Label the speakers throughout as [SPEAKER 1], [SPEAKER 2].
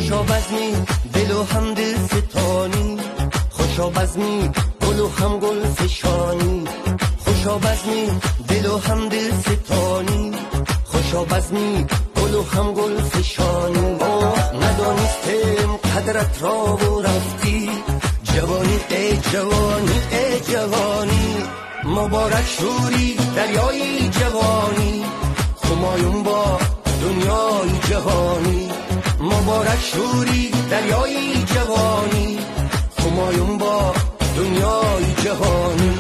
[SPEAKER 1] خوشا بزمی دل و هم دل ستانی، خوشا بزمی گل و هم گل فشانی، خوشا بزمی دل و هم دل ستانی، خوشا بزمی گل و هم گل فشانی. آه ندانستم قدرت را و رفتی، جوانی ای جوانی ای جوانی. مبارک شوری دریای جوانی، همایون با دنیای جهانی. مبارک شوری دریای جوانی، همایون با دنیای جهانی.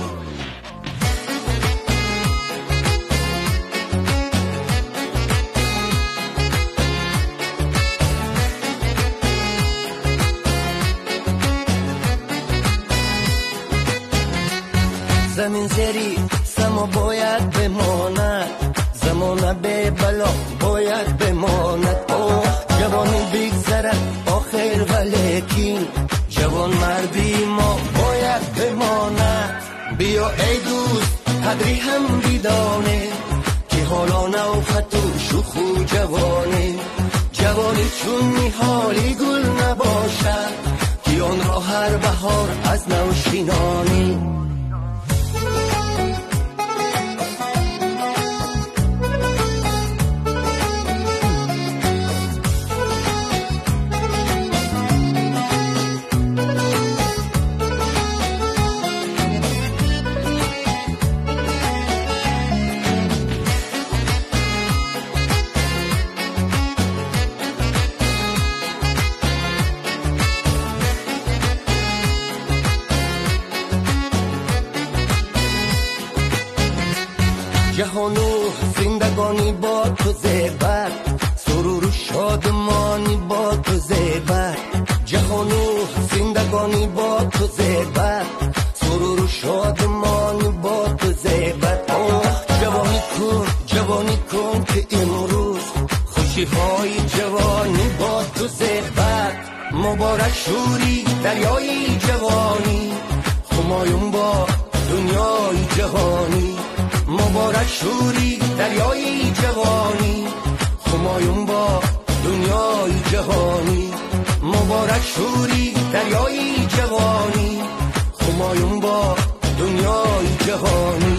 [SPEAKER 1] زمین زیری سما باید بماند، زمانه به بلا باید بماند. آه جوانی بگذرد آخر ولیکن جوان مردی ما باید بماند. بیا ای دوست قدری هم بدانه که حالا نوخت و شوخ و جوانه. جوانی چون نهالی گل نباشد که آن را هر بهار از نو شینانی. جهانو زندگانی با تو زیبت، سرور و شادمانی با تو زیبت. جهانو زندگانی با تو زیبت، سرور و شادمانی با تو زیبت. آه جوانی کن جوانی کن که امروز خوشی های جوانی با تو زیبت. مبارک شوری دریای جوانی، همایون با دنیای جهانی. مبارک شوری دریای جوانی، همایون با دنیای جهانی. مبارک شوری دریای جوانی، همایون با دنیای جهانی.